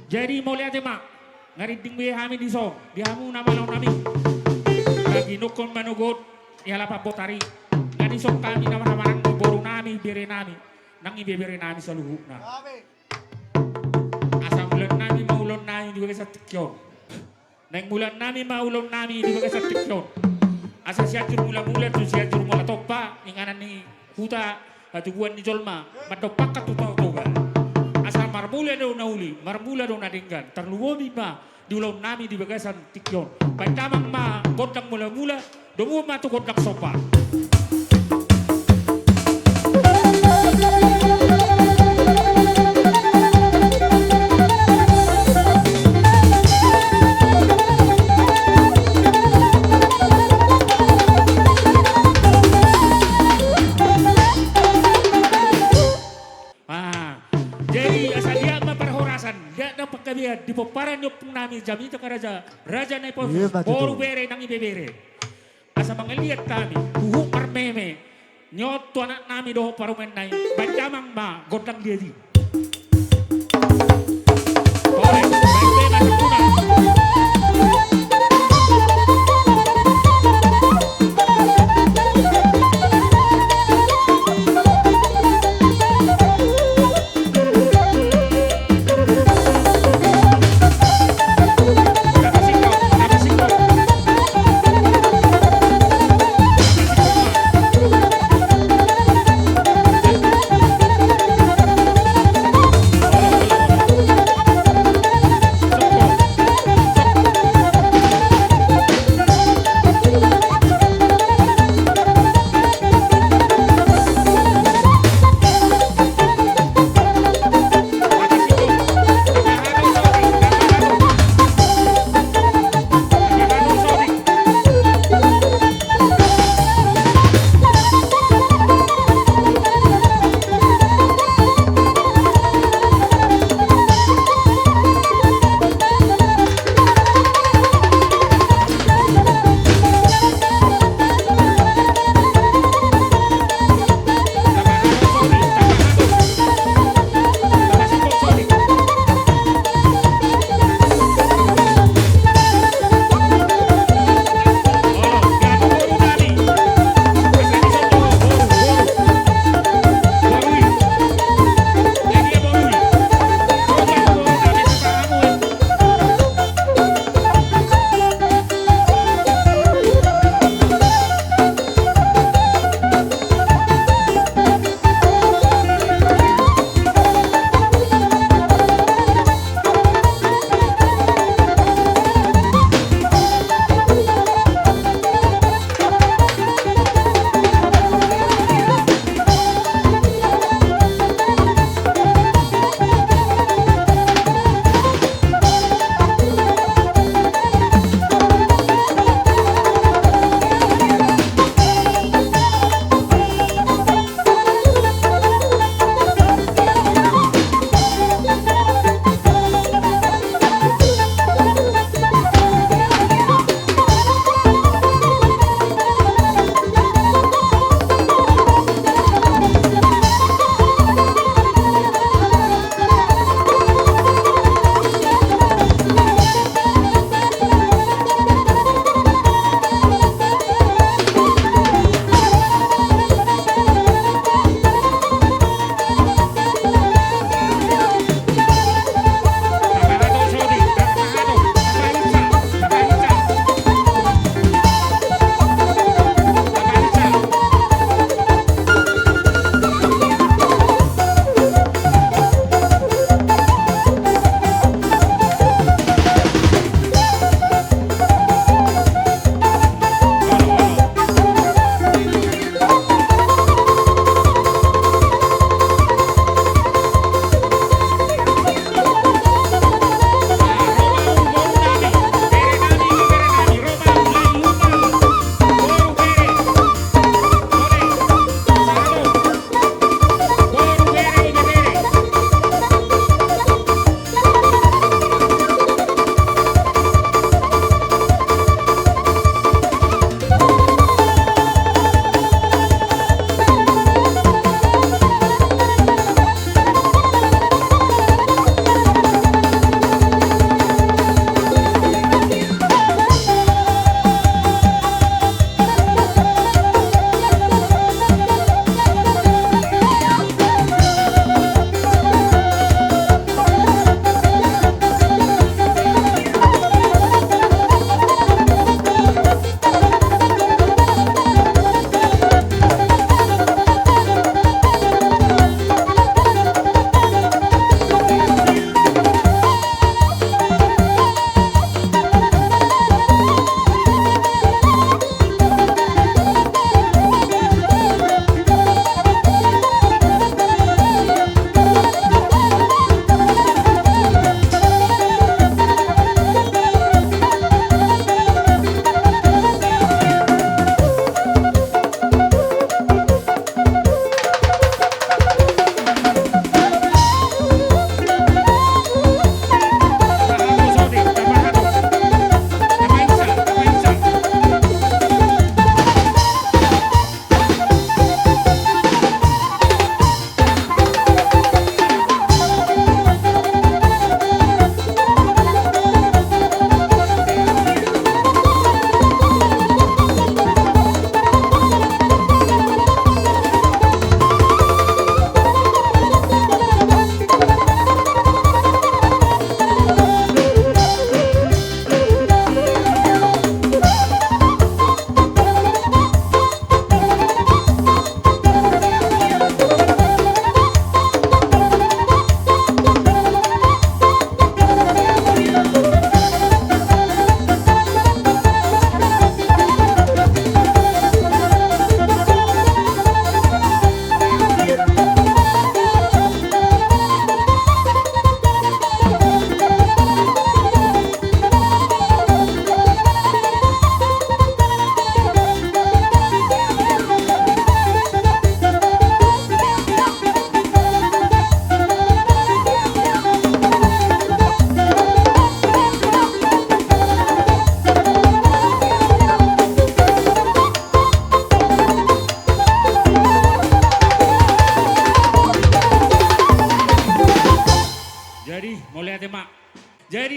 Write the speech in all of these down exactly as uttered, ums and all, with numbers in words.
Jadi mauliate ma, nga rinding be hami dison di hamu na manaon nami. Taginukhon manogot ni halak pambotari, nga dison hami na marhahamaranggi boru nami, bere nami, nang ibebere nami saluhutna. Asa mulaan nami ma ulaon nami di bagasan tingki on. Naeng mulaan nami ma ulaon nami di bagasan tingki on. Asa Sianjur Mulamula tu Sianjur Mulatompa, inganan ni huta hatubuan ni jolma, mandompakhon tu Tao Toba. Asa marmula do na uli, marmula do na denggan, tarlumobi ma di ulaon nami di bagasan tingki on. Baen damang ma gondang mulamula, domu ma tu gondang somba. Ah, jadi asa liat ma parhorasan, liat na panggabean di pomparan ni ompung nami Jamita Karaja, Raja Naiposo, boru, bere nang ibebere. Asa mangaliat hami huhut marmeme ni on tu anak nami dohot parumaen nami, baen damang ma gondang liat i. Oi, baen be ma sangkuna.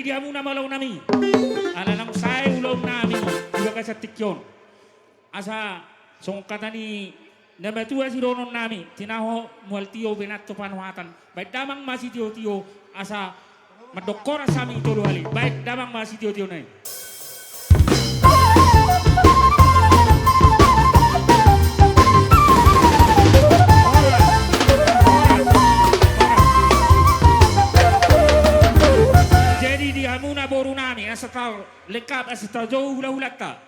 di hamuna molo nami, ala naung sae ulaon nami di bagasan tingki on. Asa songon hata ni na matua sidohonon nami, tinaho mual tio, baen anto panohatan. Baen damang ma sitiotio, asa mandok horas hami tolu hali. Baen damang ma sitiotiona i. Jadi di hamuna boru nami, asa talengkap, asa tajou hulahulanta.